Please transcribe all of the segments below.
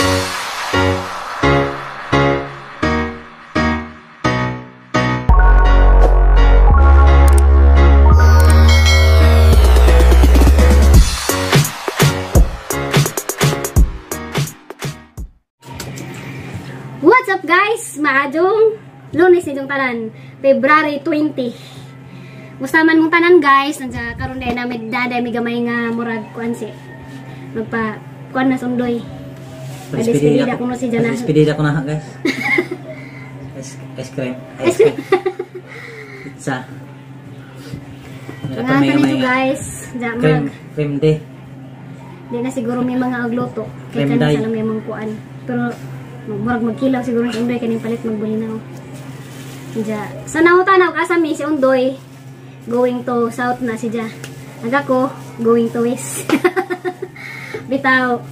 What's up guys? Maadong Lunes nitong tanan, February 20. Musta man mong tanan guys, nandiya karon day namin daday mi gamay nga murag kuan si magpa kuan na sundoy. Despedida ko na si Jana. Despedida ko na guys. Ice cream. Ice cream. Pizza. Nga nito guys, cream, cream day. Di na siguro may mga agluto. Kay kana sa lang may mga kuan. Pero murag magkilaw siguro si Undoy kaning palit magbulinaw. Diya. Sa nautanaw asa mi si Undoy going to south na si Ja. Ag ako going to west. Bitaw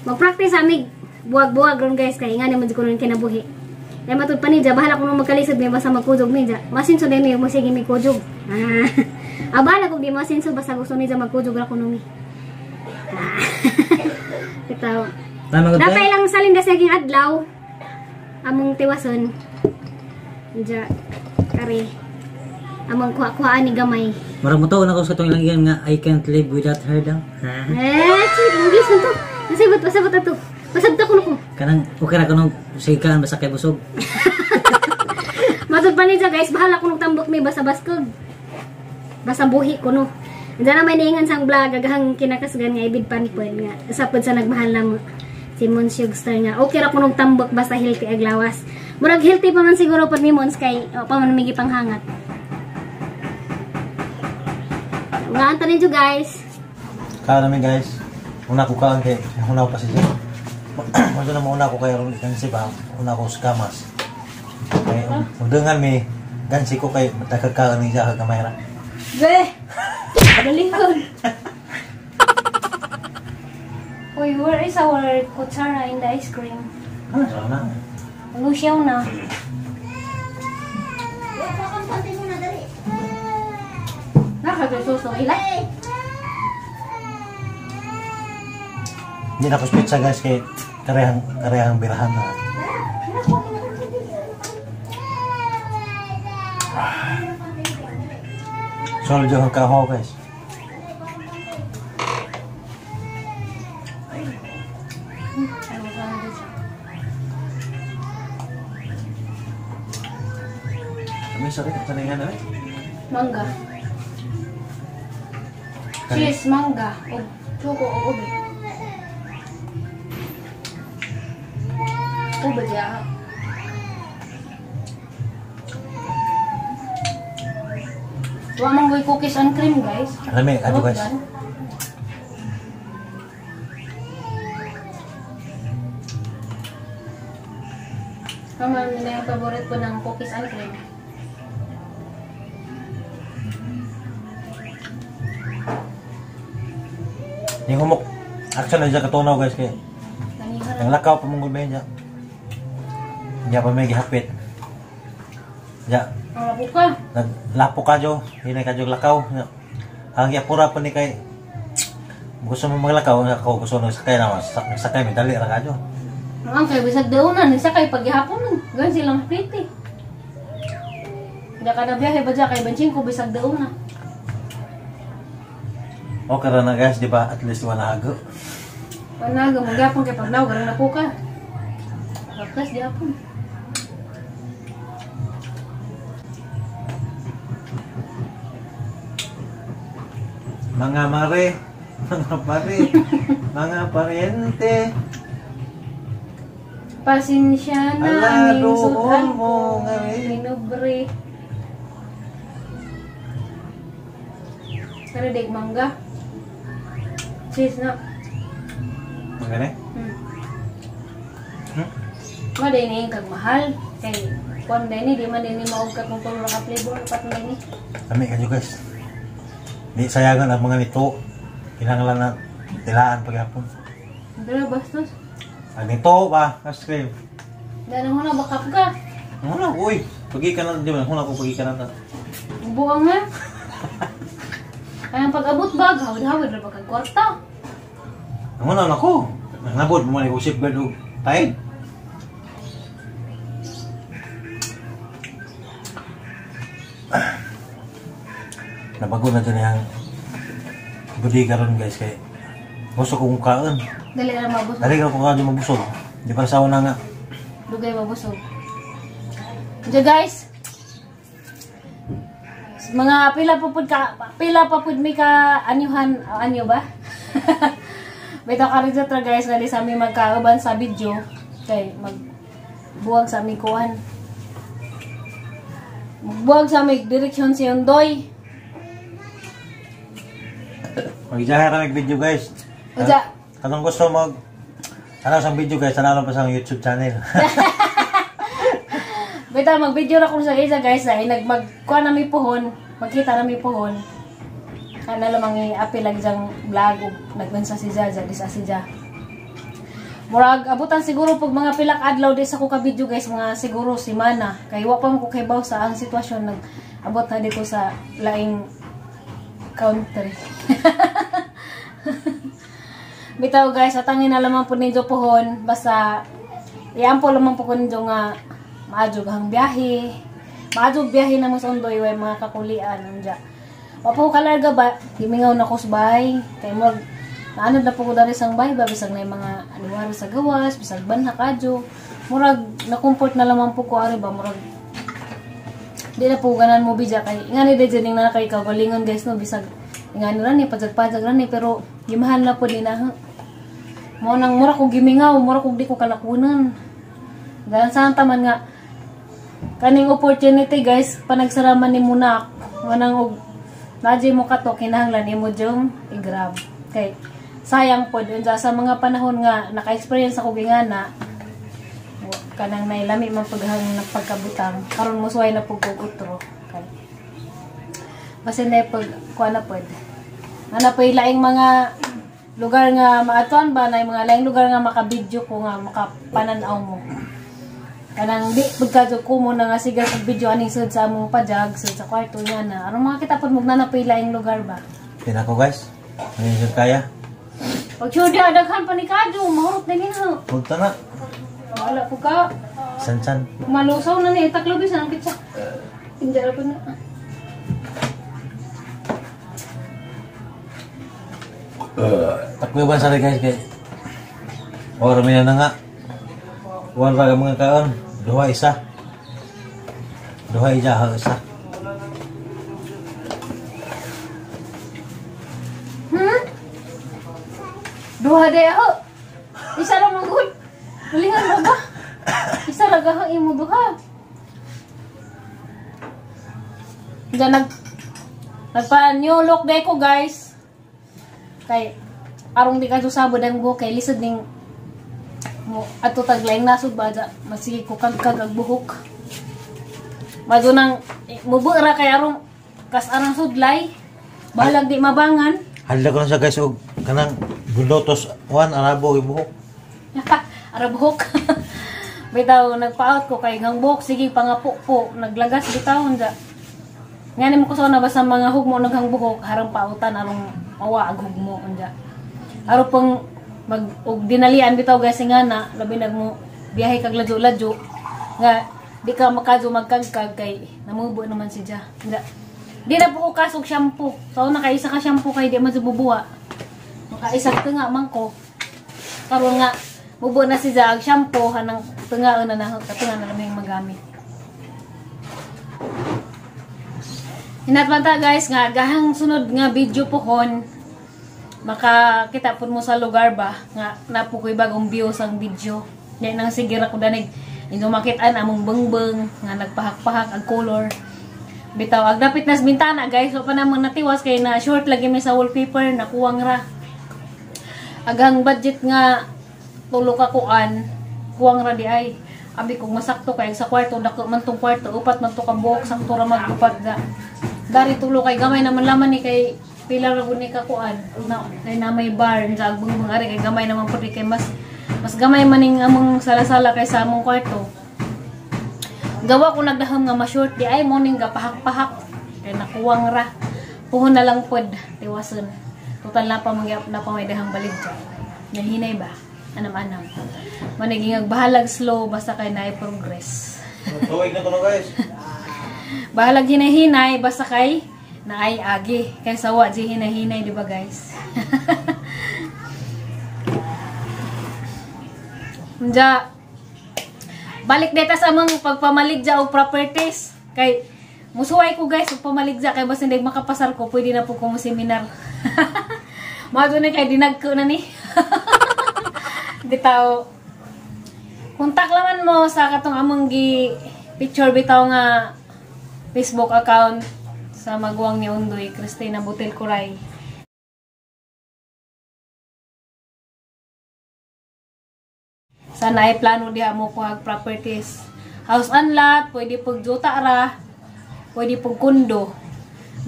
magpractice amig buwag-buwag ron guys kay nga naman ko ron kinabuhi. Dai matud pa ni Ja, bahala kung magkalisod mi basta magkujog mi ja. Masinso dai mi mo sige mi kujog. Ah, bahala kung di masinso basta gusto ni Ja magkujog ra kuno mi. Bitaw. Dapat lang salin das naging adlaw among tiwason. Diya kare among kuha-kuhaan ni gamay. Murag mo to na ko sa itong ilang nga I can't live without her daw. Eh, English na to. Nasabot, pasabot na to. Pasabot ako nako. Kanang okay ra kuno sigaan basta kay busog. Matud pa ni dya guys, bahala kuno tambok mi basta baskog. Basta buhi kuno. Diyan na may niingan sang vlog agahang kinakasgan nga ibid panpon nga sapod sa nagmahal na mo. Si Mons Star nga. Okay ra kunong tambok basta healthy ag lawas. Murag healthy pa man siguro pud mi Mons kay o, pa man migi panghangat. Mga anta ninyo guys. Kaon namin guys. Una ko kaon kay una ko pa siya. Mo na mauna ko kay ron gansi ba. Una ko sa kamas. Kay undangan mi gansi ko kay matagkaon ni siya gamay ra. Be. Galihon. Uy, where is our kutsara in the ice cream? Ano na? Lusyaw na. Nakagasuso ila. Hindi na ko pizza guys kay karehang birahan na. Solid yung kaho guys. Mangga. Cheese, mangga, o choco, o ube. Ube diya. Wa man goy cookies and cream guys. Lami, ano guys? Mama, yun na yung favorite ko ng cookies and cream. Yung humok, actually na siya katunaw guys kay ang lakaw pamunggol ba yun siya? Hindi pa may gihapit. Ya. Lapo ka. Naglapo ka jo, hinay ka jo lakaw. Ang yapura pa ni kay gusto mo maglakaw, ako gusto mo sakay na, sakay may dali ra ka jo. Ang kay bisag daunan, sakay paghihapon, gan silang hapit eh. Hindi ka na biyahe ba dyan kay Banching ko bisag daunan. Okay ra na guys, di ba? At least wala hago. Wala hago, magyapon kay paglaw, garang na po ka. Pagkas, di hapon. Mga mare, mga pare, mga pariente. Pasensya na, alado aming sudan mo ko, pinubre. Pero di mangga. Cheese na. Mangga na? Hmm. Ma, di ni kag mahal. Kay, kuan di ni, di man di ni maugkat mong tulong ka flavor. Pat na ni. Kami kayo guys. Di sayangan ang mga nito. Kinahanglan na tilaan paghapon. Dala, bastos. Ang nito ba? Ice cream. Dala mo na, bakap ka. Huna, uy. Pagi ka na, di ba? Huna ko, pagi ka na. Buang nga. Ay, ang pag-abot ba, hawid-hawid na ba kag kwarta? Huna na ko. Nabot mo man ko safeguard og Pahit. Nabago na dyan yung bodega ron guys kay gusto kong kaon. Dali ra mabusog. Dali ka kung kaon mabusog. Di para sa una nga. Dugay mabusog. Diyan guys. Mga pila pa pud mi ka anyuhan, anyo ba? Bitaw ka rin sa guys nga di sa mi magkauban sa video kay magbuwag sa aming kuan. Magbuwag sa aming direksyon si Ondoy. Magjahe ra mig video guys. Uja. Kanang gusto mag ano sa video guys, tanaw pa sa YouTube channel. Bitaw mag-video ra ko sa isa guys ay nagmagkuan na mi pohon, magkita na mi pohon. Kana lamang i-apil lagi diyang vlog ug nagbansa si Jaja di sa si Ja. Murag abutan siguro pag mga pilak adlaw di sa ko ka video guys, mga siguro semana kay wa pa man ko kaybaw sa ang sitwasyon nag-abot na dito sa laing country. Bitaw guys, atangin na lamang po ninyo pohon basta iampo lamang po ko ninyo nga maadjog ang biyahe. Maadjog biyahe na mo sa Ondoy way mga kakulian anja. Wa po kalarga ba, gimingaw na ko sa bahay. Kay murag naanod na po ko dali sang bahay ba bisag na mga aliwara sa gawas, bisag banha kadyo. Murag na comfort na lamang po ko ari ba murag di na po ganan mo bidya kay ingani di ning na kay kagalingon guys no bisag ingani ra ni pajag-pajag ra ni pero gimahal na po ni na. Mo nang mura ko gimingaw, mura ko di ko kalakunan. Dahil saan taman nga kaning opportunity guys panagsaraman ni munak wanang og nadjay mo kato kinahanglan nimo jung i-grab kay sayang pod unsa sa mga panahon nga naka-experience ako gingana kanang nailami man paghang nagpagkabutang karon mo suway na pug og utro kay basin na pag kuan na pod ana pay laing mga lugar nga maatuan ba na mga laing lugar nga makabidyo ko nga makapanan-aw mo kanang di pagkadyo ko mo na nga siga kog video aning sud sa among pajag sud sa kwarto niya na aron makakita pod mo na pay laing lugar ba. Pinako guys, hindi jud kaya. Pag sure di daghan pa ni kadyo mahurot na niya. Punta na. Wala po ka. San-san. Malusaw na ni taklo bisan ang kitsa. Hindi ra po na. Takloban sa guys kay. Ora mi na nga. Wala ra mga kaon. Duha isa. Duha isa ha isa. Duha day ako. Isa ra man gud. Galingan mo ba? Isa ra gahang imo duha. Diyan nagpa-new look day ko guys. Kay arong di ka sabod ang buhok kay lisod ning mo ato taglaing nasod ba dya masige ko kagkag ang buhok. Madto nang mubo ra kay arong kas arang sudlay bahalag di mabangan. Hala ko na sa guys og kanang Lotus 1 arabo ang buhok. Arabo buhok. Bitaw nagpa-out ko kay gang buhok sige pangapo-po naglagas bitaw unja. Ngani mo ko sa na basta mga hugmo naghang buhok harang pautan arong mawa ag hugmo unja. Aro pang mag og dinalian bitaw guys nga na labi nagmo biyahe kag ladyo-ladyo nga di ka makadyo magkagkag kay namubo naman si Ja. Unja. Di na po ko kasog shampoo. So nakaisa ka shampoo kay di man bubuwa. Makaisa ka nga man ko. Karon nga mubo na si Ja ag shampoo hanang tunga na na katunga na lamang magamit. Hinatman ta guys nga gahang sunod nga video pohon makakita pud mo sa lugar ba nga napo ko'y bagong views ang video. Di nang sige ra ko danig inyo makitaan among bengbeng nga nagpahak-pahak ang color. Bitaw ag dapit nas bintana guys, wa pa namang natiwas kay na short lagi mi sa wallpaper nakuwang ra. Agang budget nga tulo ka kuan, kuwang ra di ay. Abi kung masakto kay sa kwarto dako man tong kwarto, upat man to ka buok sakto ra magupat ga. Dari tulo kay gamay naman laman ni kay pila ra gud ni ka kuan na kay na may bar sa agbungbung ari kay gamay naman pud kay mas gamay man ning among sala-sala kay sa among kwarto. Gawa ko nagdahom nga ma-short di ay morning ga pahak-pahak kay nakuwang ra. Puhon na lang pod tiwason. Total na pa mangyap na pa may dahang baligya. Nahinay ba? Anam-anam. Maniging bahalag slow basta kay naay progress. Tuwig na kuno guys. Bahalag hinahinay basta kay naay agi. Kay sawa di hinahinay, di ba guys? Unja balik deta sa among pagpamaligya og properties kay musuway ko guys og pamaligya kay basin day makapasar ko pwede na po ko mo seminar. Mao na kay dinagko na ni. Bitaw kontak laman mo sa katong among gi picture bitaw nga Facebook account sa maguwang ni Undoy, Christina Butel Kuray. Sana ay plano diha mo kuhag properties. House and lot, pwede pag juta ra, pwede pag kondo.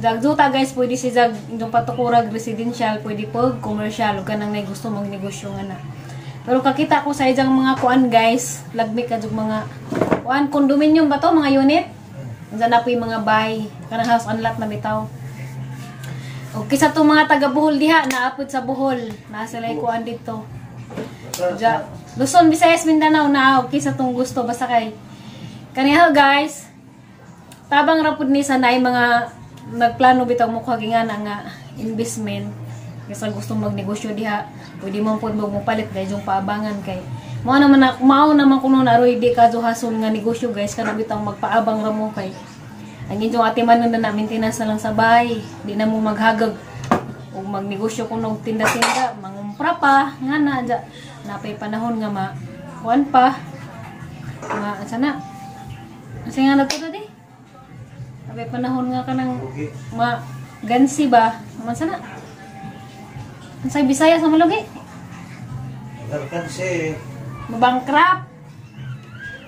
Jag juta guys, pwede si jag yung patukurag residential, pwede pag commercial, ug kanang nay gusto magnegosyo nga na. Pero kakita ko sa ijang mga kuan guys, lagmi ka jug mga kuan condominium ba to mga unit? Diyan na po yung mga bay, kanang house and lot na bitaw. Okay sa tong mga taga Bohol diha, naapod sa Bohol, naa sila kuan dito. Ja, Luzon, Visayas, Mindanao na okay sa tong gusto basta kay kaniha guys. Tabang ra pud ni sa naay mga nagplano bitaw mo kuha nga nga investment kasi gusto magnegosyo diha, pwede mo pud magpalit dahil yung paabangan kay mao naman na, mao naman kuno na aroy di ka hason nga negosyo guys kana bitaw magpaabang ra mo kay ang inyong atiman na maintenance na lang sa bahay, di na mo maghagag ug magnegosyo kuno og tinda-tinda, mangumpra pa nga na dya. Napay panahon nga ma kuan pa nga sana kasi nga nagtuto di napay panahon nga kanang ma gansi ba man sana unsay Bisaya sa malugi gansi mabangkrap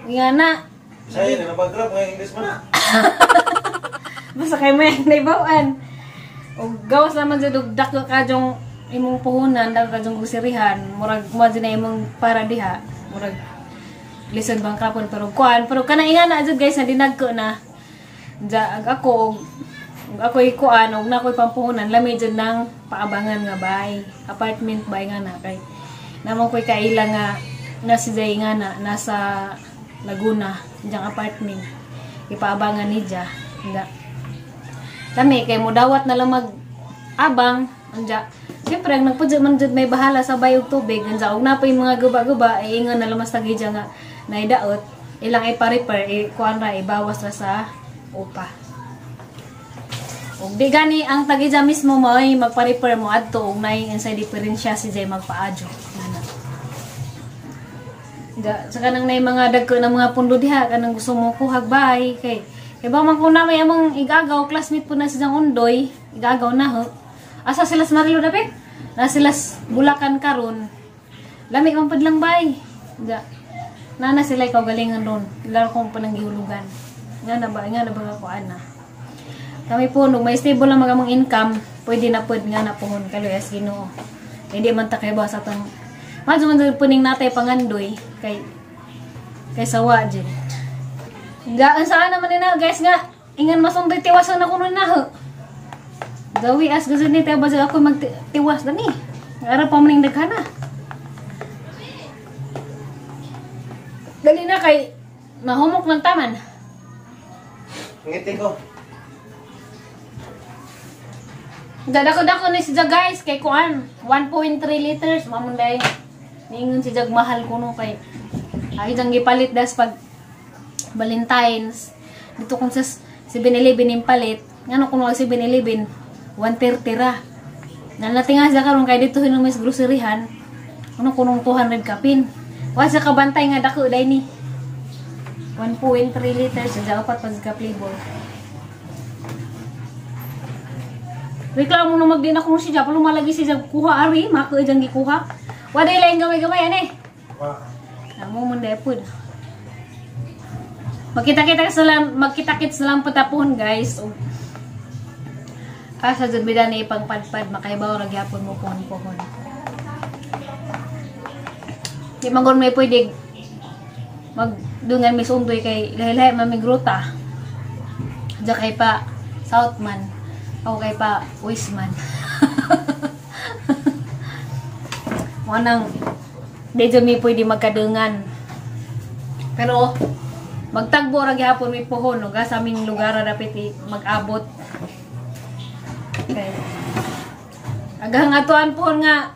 nga na Bisaya na mabangkrap nga English man na. Basta kay may naibawan og gawas naman jud og dako ka jong imong puhunan dako ka jong groserihan murag mo jud na imong para diha murag lisod bangkrapon pero kuan pero kana inga na jud guys na dinagko na ja ag ako og ako'y kuan og nakoy pampuhunan lami jud nang paabangan nga bay apartment bay nga na kay namon koy kaila nga na si Jay nga na nasa Laguna diyang apartment ipaabangan ni ja nga kami kay mudawat na lang mag abang anja siyempre ang nagpudyo man jud may bahala sa bayog tubig anja og napay mga guba-guba ay ingon na lamas tagi dya nga naidaot ilang ipa-repair i kuan ra ibawas ra sa upa og di gani ang tagi dya mismo mo ay magpa-repair mo adto og naay inside diferensya si Jay magpaadyo nana ja sa kanang nay mga dagko na mga pundo diha kanang gusto mo kuhag bay kay ba man kung na may among igagaw classmate po na si Jang Undoy igagaw na ho. Asa sila sa Marilo dapit? Na sila sa Bulacan karon. Lami man pud lang bay. Ja. Nana sila ikaw galingan ron. Laro kong pananggihulugan. Nga na ba ako ana. Kami po nung may stable lang magamang income, pwede na pud nga na pohon kaluyas Ginoo. Hindi man ta kay ba sa tong madyo man puning natay pangandoy kay sawa jud. Gaan saan naman nina guys nga ingan masundoy tiwasan na kuno na ho. Gawi as gazud ni tayo ba ako magtiwas dani. Ara pa man ning daghana. Dali na kay mahumok ng taman. Ngiti ko. Dako-dako ni si Jag guys kay kuan 1.3 liters mamon day. Ningon si Jag mahal kuno kay ay jang gipalit das pag Valentine's dito kung sa 7-Eleven yung palit ngano kuno ang 7-Eleven 130 ra nanatinga siya karon kay dito hinong mas groceryhan ano kunong 200 kapin wa siya kabantay nga dako day ni 1.3 liters sa upat pag ka flavor reklamo no magdin ako si Jap lumalagi si Jap kuha ari mako jang gikuha wa day lain gamay-gamay ane amo mun day pud. Magkita-kita sa lang, magkita-kits na lang patapon guys. Asa jud bida ni ipangpadpad makaibaw ra gyapon mo pohon-pohon. Di man gon may pwede magdungan mi sundoy kay lahi-lahi man mig ruta. Diya kay pa South man, ako kay pa West man. Mo nang Di jud mi pwede magkadengan. Pero magtagbo ra gihapon mi pohon no, sa aming lugar ra dapit mag-abot. Okay. Agahang atuan pohon nga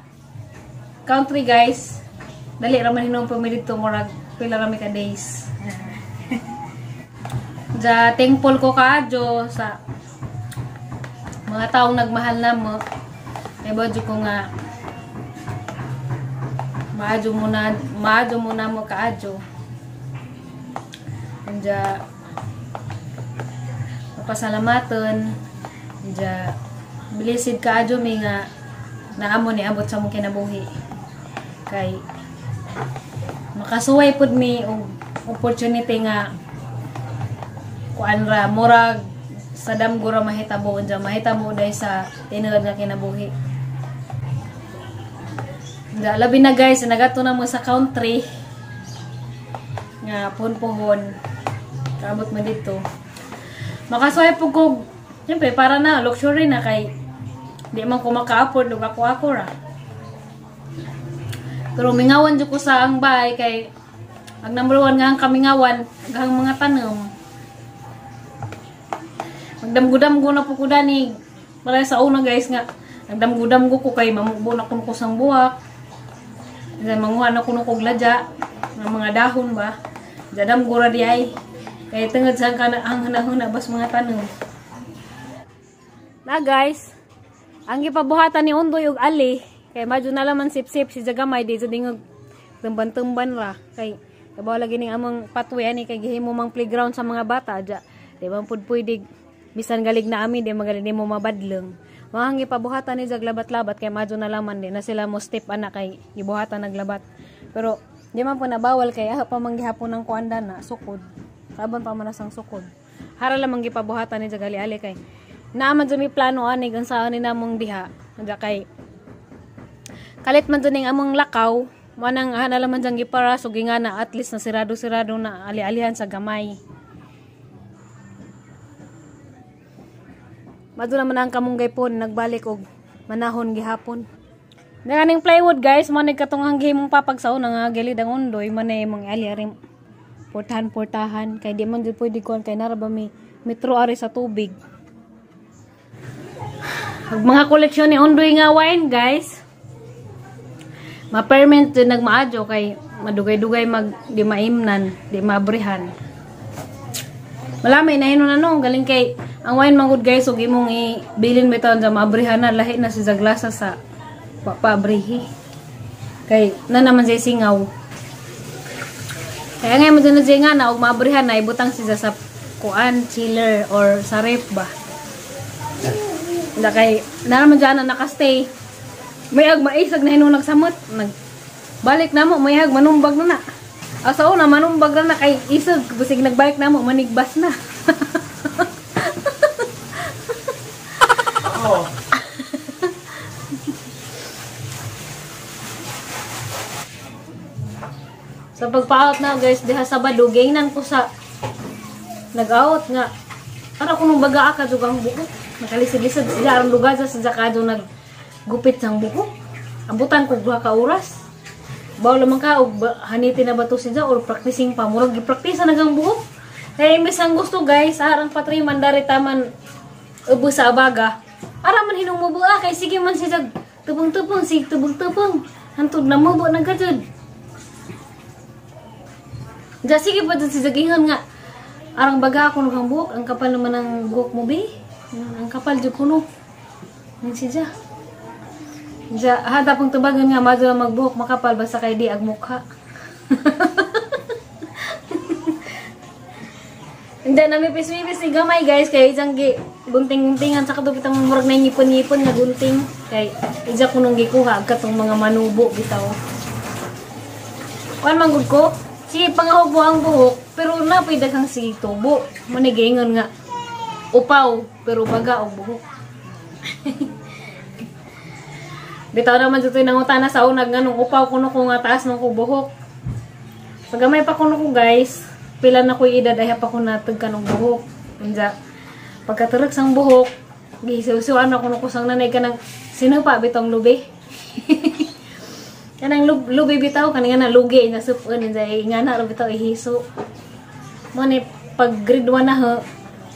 country guys. Dali ra man hinuon pa mi didto, murag pila ra mi ka days. Ja, thankful ko kaadyo sa mga taong nagmahal namo. Kay ba ko nga maadyo muna mo kaadyo. Anja pasalamatan. Anja blessed kaadyo mi nga naamo ni abot sa mong kinabuhi. Kay makasuway pud mi og opportunity nga kuan ra murag sa damgo ra mahitabo, anja mahitabo dai sa tinuod nga kinabuhi. Anja labi na guys, nagato na mo sa country nga puhon-puhon kaabot mo dito. Makasuway pud ko, siyempre para na luxury na kay di man ko maka-afford og ako-ako ra. Pero mingawan jud ko sa ang bahay kay ang number 1 nga ang kamingawan ang mga tanom. Magdamgo-damgo na po ko dani. Para sa una guys nga nagdamgo-damgo ko kay mamugbo na kuno ko sang buwak. Then manguha na kuno kog ladya ng mga dahon ba. Damgo ra di ay. Kay tungod sa ang hunahuna bas mga tanom. Na guys, ang gipabuhatan ni Undoy og ali kay madyo na laman sip-sip si Jagamay di jud ingog tumban-tumban ra kay kabaw lagi ning among pathway ani kay gihimo mang playground sa mga bata ja. Di ba pud pwede bisan galig na ami di magaling mo mabadlong. Mga gipabuhatan ni jag labat-labat kay madyo na laman di na sila mo step ana kay gibuhatan naglabat. Pero di man po nabawal kay pa man gihapon ang kuanda na sukod. Kaban pa man sang sukod. Hara lamang gipabuhatan ni jag ali-ali kay naa man jud mi plano ani kung saan ni namong diha. Anja kay kalit man jud ning among lakaw, manang ana laman jang gipara so gingana at least na sirado-sirado na ali-alihan sa gamay. Madto naman ang kamunggay po nagbalik og manahon gihapon. Naganing plywood guys, mo nagkatong gihimong papagsaon nga gilid ang Undoy manay mong ali ari portahan-portahan kay di man jud pwede kuan kay nara ba mi metro ari sa tubig. Ag mga koleksyon ni Undoy nga wine guys. Ma-ferment jud nagmaadyo kay madugay-dugay mag di maimnan, di maabrihan. Malami na hinon ano, galing kay ang wine mangud guys ug imong ibilin bitaw sa maabrihan na lahi na si zaglasa sa paabrihi. Kay na naman siya singaw. Kaya ngayon mo dyan na siya nga na og maabrihan na ibutang siya sa kuan, chiller or sa ref ba. Kay na naman dyan na nakastay. May ag maisag na hinong nagsamot. Nagbalik na mo, may ag manumbag na na. Asa una, manumbag na na kay isag. Busig nagbalik na mo, manigbas na. Oh. Sa pagpa-out na guys, diha sa Sabado, gingnan ko sa nag-out nga. Ara ko nung baga ka jud ang buhok. Nakalisod-lisod siya aron lugar sa sakado naggupit sang buhok. Ambutan ko duha ka oras. Bawal man ka og haniti na ba to siya or practicing pa murag gipraktisa na gang buhok. Kay imbes ang gusto guys, arang patriman dari taman ubo sa abaga. Ara man hinong mubo kay sige man siya tubong-tubong sig tubong-tubong. Hantod na mubo nagkajud. Ja sige pa dun si Zagingon nga arang baga ako nung buhok, ang kapal naman ang buhok mo be. Ang kapal jud kuno. Ang si Ja. Ja hada pong tubagon nga madto na magbuhok makapal basta kay di ag mukha. Hindi na may pismipis ni gamay guys kay isang gi gunting-guntingan sa kadto bitang murag na ngipon-ngipon nga gunting kay isa ko nung gikuha katong mga manubo bitaw. Kuan man gud ko, sige pangahog mo ang buhok pero napoy daghang sige tubo. Manigingon nga upaw pero baga og buhok. Bitaw naman dito nangutana sa unag nganong upaw kuno ko nga taas man ko buhok. Pagamay pa kuno ko guys, pila na ko'y edad ay pa ko natagkan og buhok. Unja pagkaturok sang buhok, gisusuan ako kuno ko sang nanay kanang sino pa bitong lubi. Kanang lubi bitaw kani nga na lugi na supon nga ingana ra bitaw ihiso. Mo ni pag grade 1 na ho,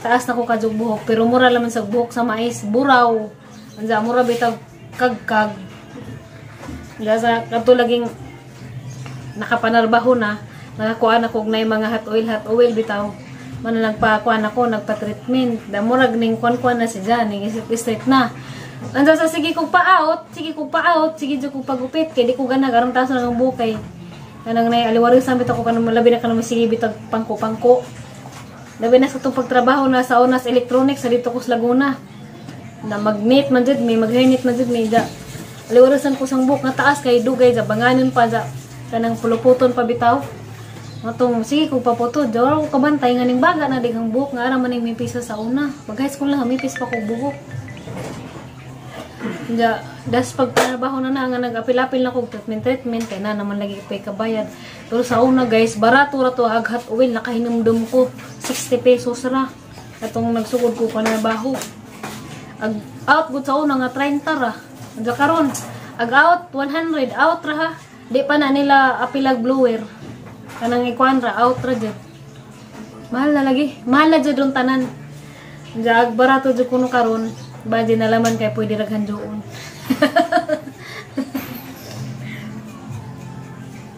taas na ko kadjog buhok pero mura laman sa buhok sa mais, buraw. Anza mura bitaw kagkag. Gasa kadto laging nakapanarbaho na, nakakuan ako og nay mga hot oil bitaw. Man nagpakuan ako, nagpa-treatment. Da murag ning kuan-kuan na si Jan, ning isip straight na. Anza sa sige kog pa-out, sige kog pa-out, sige jud kog pagupit kay di ko ganag aron taas na ang buhok kay kanang nay aliwarisan bitaw ko kanang labi na kanang sige bitag pangko-pangko. Labi na sa itong pagtrabaho na sa Onas Electronics sa dito ko sa Laguna. Na magnet man jud, may maghernet man jud may da. Aliwarisan ko sang buhok nga taas kay dugay ja banganon pa ja kanang puluputon pa bitaw. Matong sige kog paputo, jor ko kabantay nga ning baga na dighang buhok nga ara man ning mipisa sa una. Pag high school lang mipis pa kog buhok. Ja, das pagtrabaho na na nga nag-apil-apil na kog treatment treatment kay na naman lagi pay kabayad. Pero sa una guys, barato ra to ag hot oil nakahinumdum ko 60 pesos ra. Atong nagsugod ko panarbaho. Ag out gud sa una nga 30 ra. Anja karon, ag out 100 out ra ha. Di pa na nila apilag blower. Kanang ikuan ra out ra jud. Mahal na lagi. Mahal na jud ron tanan. Anja ag barato jud kuno karon. Ba di nalaman kay pwede raghan juon.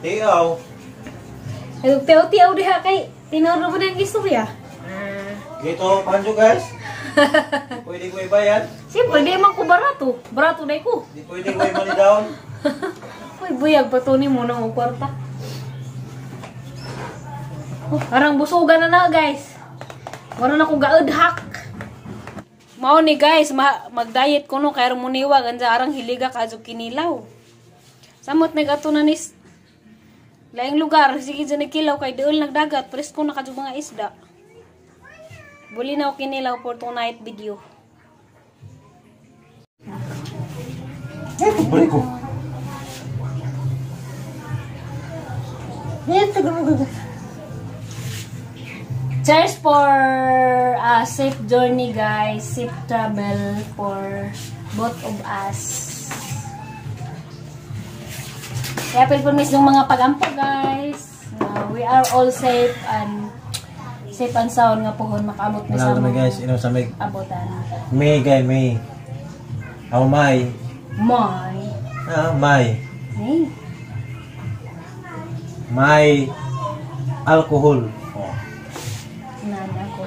Tiaw. Ay, tiaw-tiaw diha kay tinuro mo na ang istorya. Dito, panjo guys. Di pwede ko ibayad. Siyempre, di man ko barato. Barato na ko. Di pwede ko i-money down. Uy, buyag pa to ni mo na ang kwarta. Oh, arang busugan na na guys. Wala na ko gaudhak. Mao ni guys, mag-diet ko no kay muniwag anja arang hiliga kadyo kinilaw. Samot nagato na nis laing lugar, sige dyan nagkilaw kay dool nagdagat, presko na kadyo mga isda. Bulinaw kinilaw for tonight video. Eh, balik ko. Cheers for a safe journey guys, safe travel for both of us. Kaya pilpul miss yung mga pag-ampo guys. We are all safe and sound nga pohon makaabot mi sa Wala naman guys, inom sa may abotan. May guys, may. Oh my. My. Ah, my. May. May alcohol. Oh. Nana ko.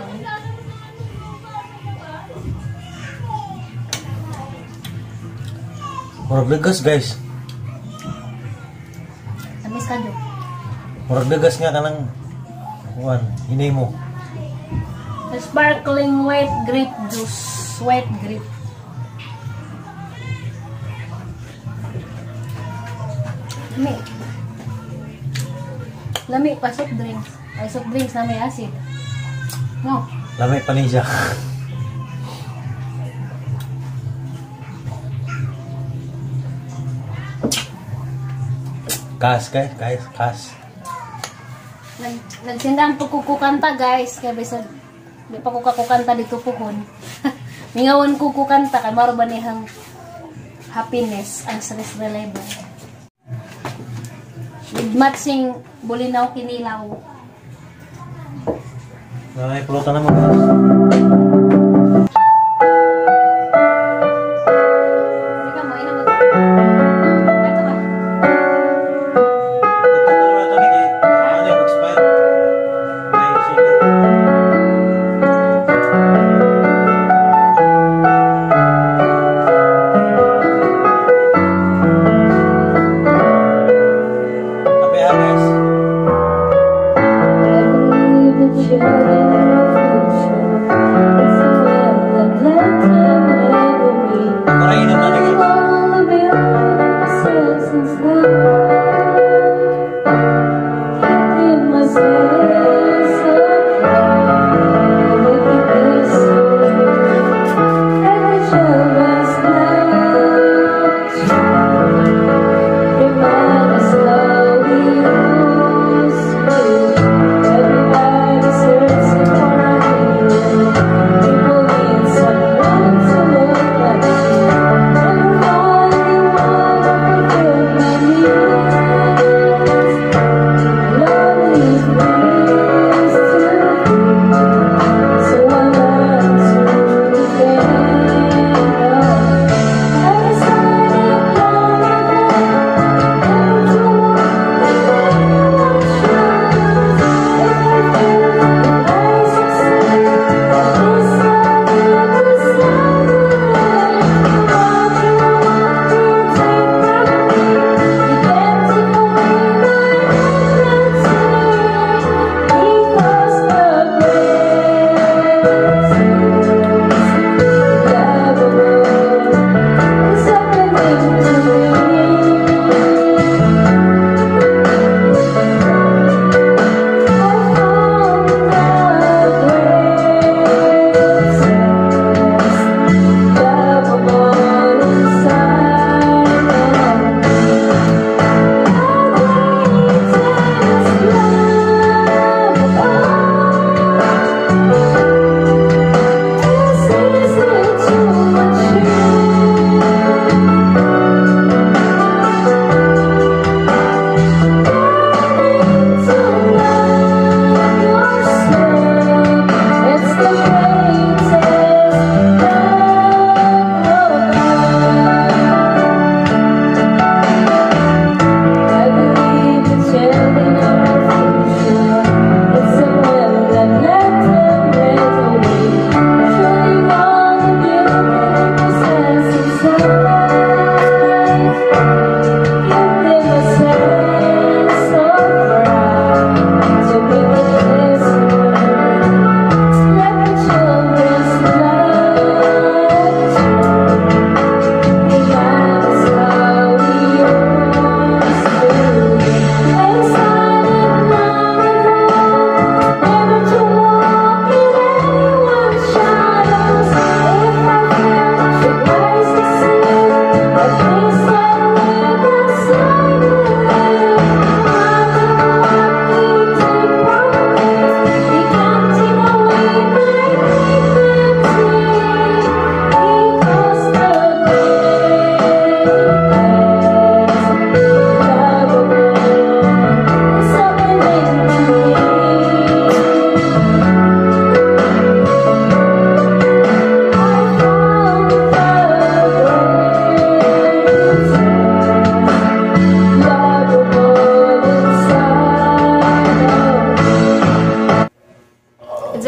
Murag lagas guys. Tamis ka jo. Murag lagas nga kanang kuan, hinay mo. Sparkling white grape juice. White grape. Lami. Lami pa soft drinks. Ay soft drinks na may acid. No. Lami pa ni siya. Kas guys, guys, kas. Nagsindahan po kukukanta guys. Kaya bisag di pa ko kakukanta dito puhon. Mingawan ko kukanta kay maro ba nihang happiness ang stress reliever. With matching bulinaw kinilaw. May pulutan naman guys. Ikaw mo, ina mo. Ito ba? Ano yung expired? May chicken. Kape ha guys. Ako rin inom natin guys.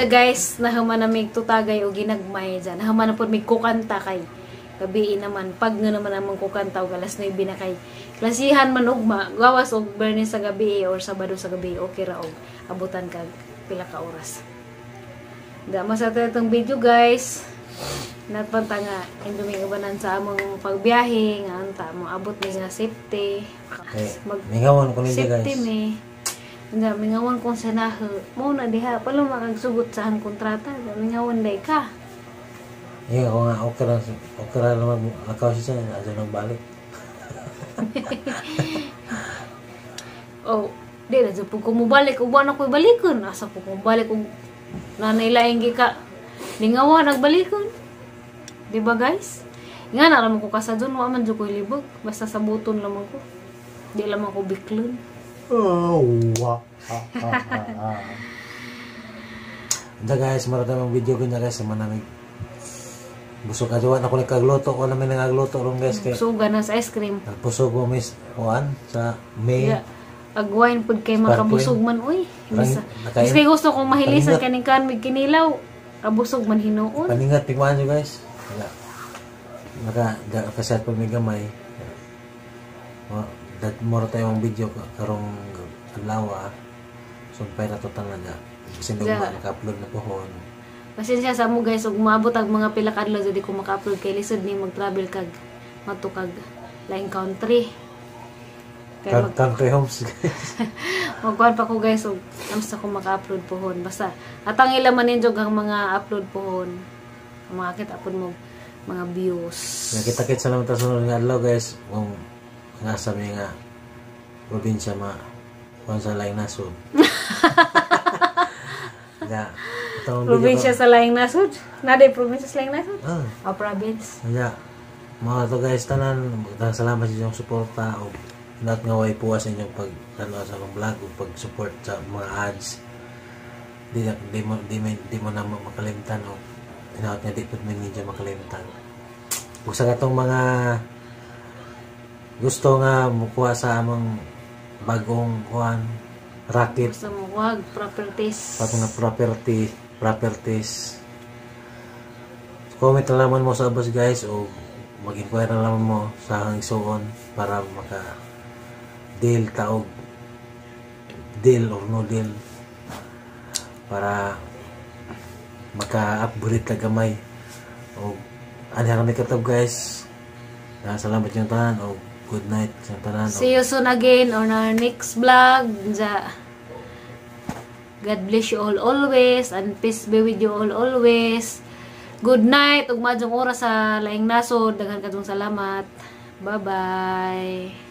Guys, nahuman na mig tutagay o ginagmay dyan. Nahuman na po mig kukanta kay gabi naman. Pag nga naman among kukanta og alas 9 na kay klasihan man ugma, gawas og Bernes sa gabi or Sabado sa gabi, okay ra og abutan kag pila ka oras. Da mas ato itong video, guys. Natpanta nga indumi ubanan sa among pagbiyahe nga anta mo abot mi nga safety. Okay. Mag Mingawan ko ninyo, guys. safety mi. Nga mingawan kong sanahe. Mo na diha palo makagsugot sa ang kontrata. Mingawan day ka. Iya, ako nga okay ra naman lakaw siya aja nang balik. Oh, di na jud pud ko mobalik uban ako balikon. Asa po ko balik og nanay laing gi ka. Lingawan nagbalikon. Di ba, guys? Nga na ra man ko kasadon, wa man jud ko libog. Basta sabuton lamang ko. Di lamang ko biklon. Oh, wa. Ah, ah, ah, ah. Anda guys, marami ang video ko niya, guys, manamig. Busog ka na ko nagkagluto ko namin nagagluto ron, guys, kay Suga na sa ice cream. Nagpusog ko miss kuan sa May. Yeah. Ag wine pud kay makabusog man uy. Bisa. Nakain- Kay gusto kong mahilisan Paningat. kaning kan mig kinilaw. Kabusog man hinuon. Paningat tigmaan nyo, guys. Wala. Naka kaset pa may gamay. Wa that more tayo ang video karong adlaw. So pera to talaga. Kasi Yeah. naka-upload na pohon. Pasensya sa mo, guys, ug maabot ang mga pila ka adlaw di ko maka-upload kay lisod ni mag-travel kag matukag laing country. Kay Country homes, guys. Magkuhan pa ko, guys, ug ams ako maka-upload pohon. Basta atang ila man ninyo ang mga upload pohon. Makakita pod mo mga views. Nakita-kit sa naman ta sunod nga adlaw, guys, kung nga sa mi nga probinsya ma kuan sa laing nasod. Ya. Itong video Probinsya ko. sa laing nasod. Naday probinsya sa laing nasod. Ah. Ah, province. Kaya, mga to guys, tanan, magdaghang salamat sa inyong suporta o lahat nga way puwas sa inyong pag ano, sa akong vlog o pag-support sa mga ads. Di mo na makalimtan o hinaot nga di po ninyo makalimtan. Ug sa katong mga gusto nga mukuha sa among bagong kuan racket, Gusto mo wag properties. pag mga properties, comment na lamang mo sa abos, guys, o mag-inquire na lamang mo sa akong isuon para maka deal ta og deal or no deal para maka-upgrade ka gamay. O ani kami katob, guys. Salamat yung tanan o good night sa tanan. See you soon again on our next vlog. Ja. God bless you all always and peace be with you all always. Good night ug maayong oras sa laing nasod. Daghan kadtong salamat. Bye-bye.